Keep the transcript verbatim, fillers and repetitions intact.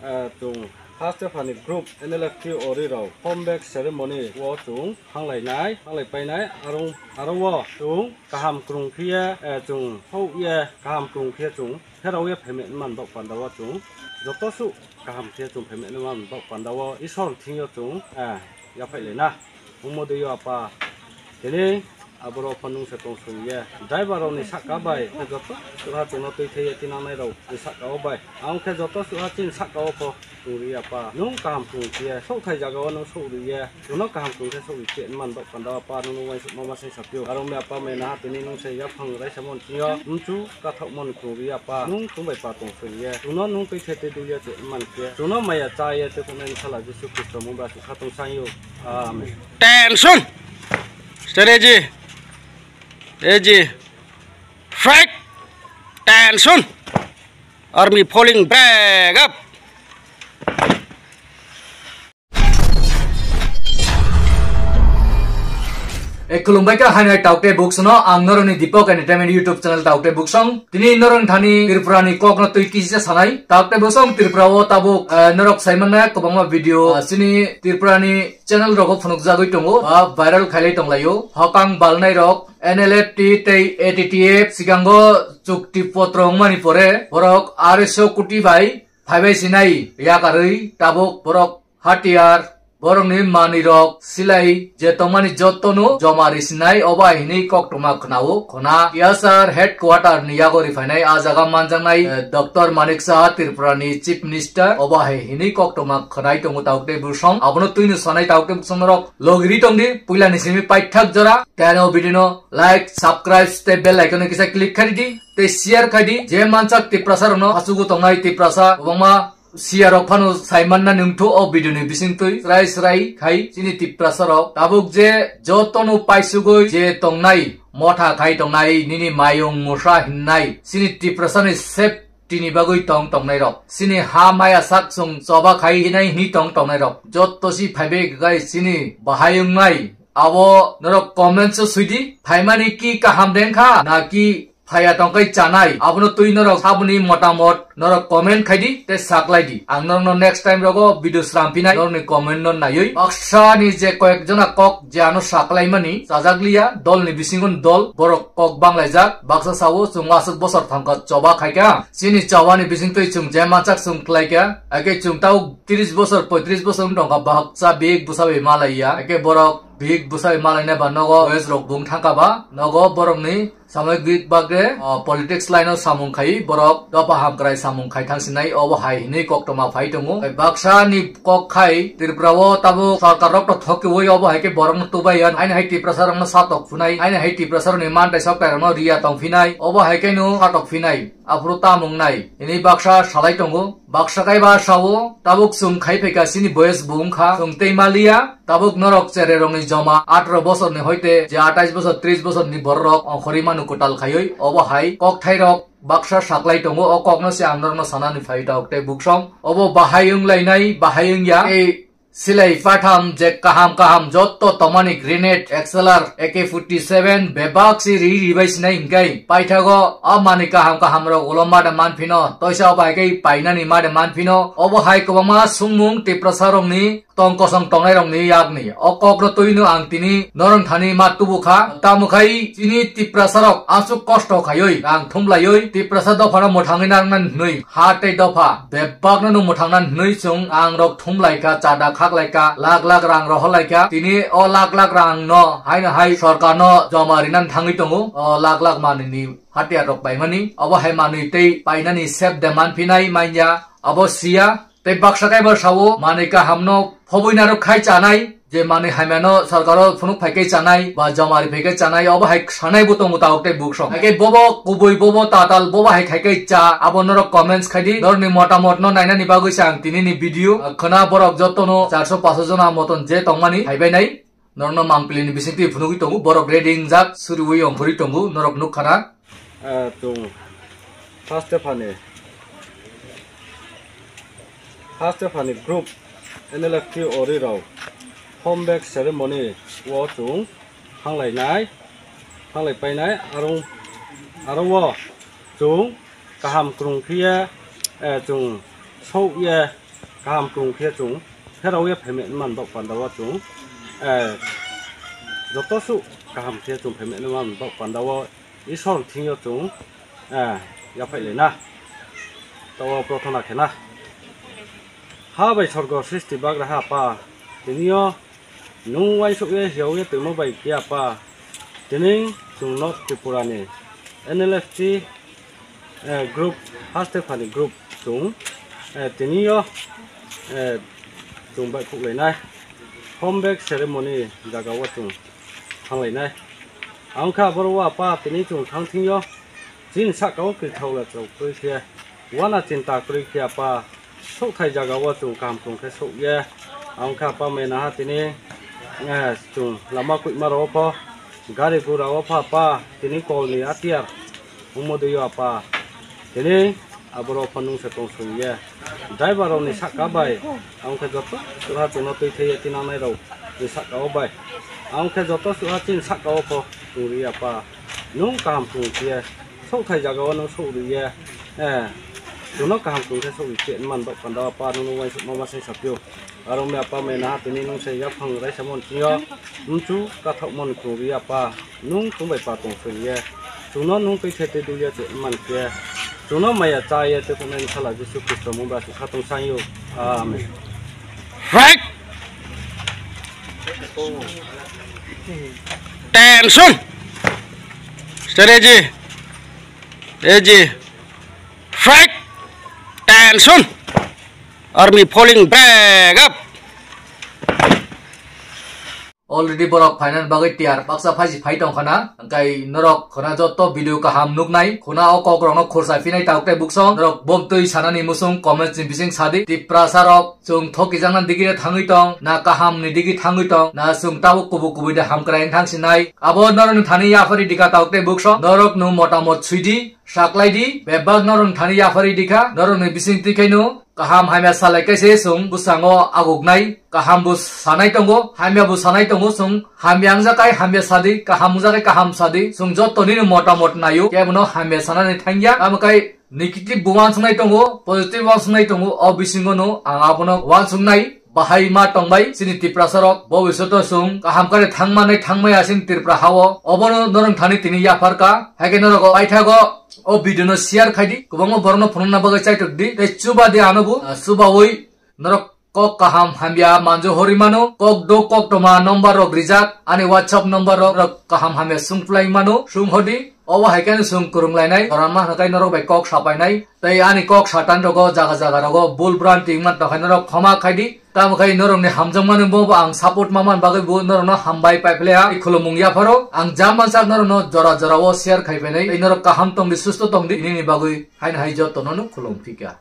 Eh, chwng first tephani group N L F T ori rok home back ceremony o chwng hanglainai, hanglai painai, arong, arong o chwng kaham kwrwng phiya, eh, chwng hok ye kaham kwrwng phiya chwng pherao ye phaimani man bok panda o chwng joto suh kaham phiya chwng phaimani man bok panda o Isor thing yo chwng, eh, yaphai laina. Omo de yo apa. Tini aborok phano nung se tong song ye. Driver rok ni saka bai, joto suha chwngno twi thai ye tinangnai rok ni saka o bai. Ang khe joto suha chini saka o pho tong ri apa. Nung kaham tong ye, sok thai jaga o nung sok ri ye. Chwngno kaham tong khe sok ri che man bok panda apa nung nung waisuk ma ma sai sapyo. Aro me apa me na tini nung se yaphang rai samon yo. Mchu kathok mon tong ri apa. Nung tong bai pa tong song ye. Chwngno nung twi thai twi du ye che man khe. Chwngno maya cha ye te kung nai sala Jisu Khristo mung ba su kha tong sang yo. Amen. Tension. Strategy. A G. Fight. Tension. Army falling back up. E khulumbai kha hainai Taukte Books no, ang noroni Deepak Entertainment YouTube channel Taukte Books song. Tini noroni thani Tripura ni kok no twi kisa sanai. Taukte Books song Tripura o tabuk, eh, norok saimannai kwbangma video, eh, chini Tripura ni channel rogo phunukjagwi tongo, ba viral khailai tonglaio. Hokang balnai rok N L F T tei A T T F sikango chukti potro wngmani pore borok aroiso koti bai phaibai sinai yakarwi tabuk borok hatiyar borokni manwi rok silai je tongmani jotono joma risinai obo hai hinwi koktwma khwnao khwna T S R headquarter ni yago riphainai ah jaga manjaknai, eh, Doctor Manik Saha Tripura ni Chief Minister obo hai hinwi koktwma khwnai tongo Taukte Books song abono twino sanai Taukte Books song norok logiri tongdi puila ni simi paithak jora tei ano video no like, subscribe tei bell icon no kisa click khaidi tei share khaidi je mansak Tiprasa rokno hasugo tongnai Tiprasa kwbangma siya rok phano saimanna nungthu o video ni bisingtwi srai srai khai chini Tiprasa rok tabuk je jotono paisugwi je tongnai motha khai tongnai nini mayung musra hinnai chini Tiprasa ni sep tini bagwi tong tongnai rok chini ha maya sak sung choba khai hinai hini tong tongnai rok jotto si phaibe gai chini bahai wngnai abo norok comment o swidi phaimani ki kaham dengkha na ki phaya tongkai chanai abono twi norok saboni motamot norok comment khaidi tei saklai di ang norokno next time rogo video sramphinai norokni comment no naiwi baksa ni je koyek jona kok je ano saklaimani chajakliya dol ni bisingo dol borok kok banglaijak baksa sao chwng aswk bosor thangkha choba khaikha chini choba ni bisingtwi chwng je mansak chwng khlaikha ake chwng tau tris bosor poitris bosor wng tongkha baksa bik bwsa bai malaiya ake borok bik bwsa bai malaina ba nogo wes rok bung thangkha ba nogo borokni Samagrik bagre, o, politics line o samung khai borok dopha hamkrai samung khai thang sinai obo hai hinwi koktwma phai tongo. Baksa ni kok khai Tripura o tabuk sarkar rok to thokiwi obo hai khe borok no tubai ya. Aini hai Tiprasa rok no satok phunai, aini hai Tiprasa rok ni mantai sok tai rok no riya tong phinai, obo hai khe no satok phinai. Aphuru tamung nai hinwi baksa salai tongo. Baksa kaiba sao tabuk chwng khai phaikha chini boyes bo wngkha chwng tei maliya tabuk norok chererokni joma atro bosorni hoite je atais bosor tris bosorni bororok ongkhorwi manu kwtal khaiwi obo hai kokthairok baksa saklai tongo o kokno se ang norokno sanani phai tok tei buksong obo bahai wnglainai bahai wngya tei Silai patham je kaham kaham jotto tongmani grenade, X L R, A K forty seven bebak si ri ribai sinai hinkai paithago a mani kaham kaham rok ulo mada manphino toisa obo hai khe painani mada manphino obo hai kwbangma sumung Tiprasa rokni tong kosong tongnai rokni yakni o kokno twino ang tini norong thani ma tubukha tamo khai chini Tiprasa rok aswk kosto khaioi rang thumlaioi Tiprasa dophano mwthangwi nangnani hwnwi ha tei dopha bebakno no mwthangna hwnwi chwng ang rok thumlaikha, chada khaklaikha, lakh lakh rang rohorlaikha. Tini o lakh lakh rang no haino hai sorkar no joma rinani thangwi tongo. O lakh lakh manwi ni hatiyar rok paimani. Obo hai manwi tei painani sep de manphinai manya. Abo siya tei baksa kaibo sao manwi kaham no phobwi narwk khai chanai. Je manwi hamyano sorkaro phunuk phaikhe chanai ba jomari phaikhe chanai obo hai sanai bo tongo tabuk tei buksong. Haikhe bobo kubui bobo tatal bobo hai khaikhe cha abo norok comments khaidi norokni motamot no nainani bagwi se ang tinini video khwna borok jotono charso paso jona moton je tongmani haibai nai norokno mangpili ni bisingtwi phunugwi tongo borok ready wngjak suriwi ongkhorwi tongo norok nukkhana. Eh, chwng first tephani, first tephani group N L F T ori rok home back ceremony o chwng thanglai nai, thanglai painai, arong, arong o chwng kaham kwrwng phiya, eh, chwng souh ye, kaham tung khe chwng pherao ye phaimani man bok panda o chwng, eh, joto suh kaham khe chwng phaimani man bok panda o Isor thing yo chwng, eh, yaphai lai na. Tao prathana khe na. Ha bai sorgo srishti bagraha Apa, tini yo nwng uansuk ye hiao ye twimo bai khe Apa, tini chwng North Tripura ni N L F T, eh, group, haste phani group chwng, eh, tini yo, eh, chwng bai khuk lai nai. Home back ceremony jaga o chwng thang lai nai. Ang kha aboro o Apa tini chwng thang thing yo. Chini saka o kwthau la chwng kwrwi khe, uana chinta kwrwi khe Apa, souhthai jaga o chwng kaham chwng khe souh ye. Ang kha Apa mena ha tini, eh, chwng lama kuima rao pho, gari gura o pha Apa, tini kol ni atiyar wngmo dui o Apa, tini aboro pho nwng se tong song ye. Driver rok ni saka bai, ang khe joto chwra chwngno twi thai ye tinangnai rok ni saka o bai, ang khe joto chwra chini saka o pho chwng ri Apa. Nwng kaham chwng khe souhthai jaga o nwng souh ri ye, eh, chwngno kaham chwng khe souh ri khe man bok panda o Apa nwng uansuk ma ma sai sapio. Aro me Apa me na tini nwng sai yaphang rai samon chwng yo mchu kathok mon chwng ri Apa. Nwng chwng bai pa tong song ye, chwngno nwng twi khe twi dul ye twi man khe, chwngno maya cha ye twi phunai ni sala Jisu Khristo mung ba chwng kha tong sang yo. Amen. Right. Tension. Strategy. A G. Right. Tension. Army falling back up. Already borok phainani bagwi tiyar baksa phaisi phai tong khana, hwnkhe norok khuna joto video kaham nuknai, khuna o kokrokno khursa phinai tabuk tei buksong, norok bom twi sanani musung comments ni bising sadi, Tiprasa rok chwng thokijakna digi thangwi tong, na kaham ni digi thangwi tong, na chwng tabuk kubui kubui de hamkrai thang sinai, abo norokni thani yaphari dikha tabuk tei buksong, norok no motamot suidi, saklaidi, bebak norokni thani yaphari dikha, norokni bising twi khaino, kaham hamya salai kaise chwng bwskango aguknai, kaham bo sanai tongo, hamya bo sanai tongo, chwng hamya wngjakai hamya sadi, kaham wngjakai kaham sadi, chwng joto nini motamot naio, kebono hamya sanani thangya, tamo kai negative bo uansuknai tongo, positive uansuknai tongo, o bisingo no ang abono uansuknai, bahai ma tongbai, chini Tiprasa rok, bo bisoto chwng kaham kare thangmani thangmaya chini Tripura hao, obono norok thani tini yapharka, haikhe norok o paithago, o video no share khaidi, kwbangma borokno phunukna bagwi chaitok di, tei chuba di ano bo, ah, chubawi norok kok kaham hamya manjo hori mano, kok do kok toma number rok rijak, ani WhatsApp number rok, rok kaham hamya sungphlai mano, sung hodi, obo hai khe chwng kwrwng lainai, koran ma hwnkhe norok bai kok sapainai, tei ani kok satan rogo jaga jaga rogo bul bran ting man tokhe norok khoma khaidi, tamo khai norokni hamjakmani bo ang support ma man bagwi bo norokno hambai paiphlaiya, khulumung yapharo, ang ja mansak norokno jora jora o share khaibainai, tei norok kaham tongdi, susto tongdi, nini bagwi haino hai jotono no khulum phika.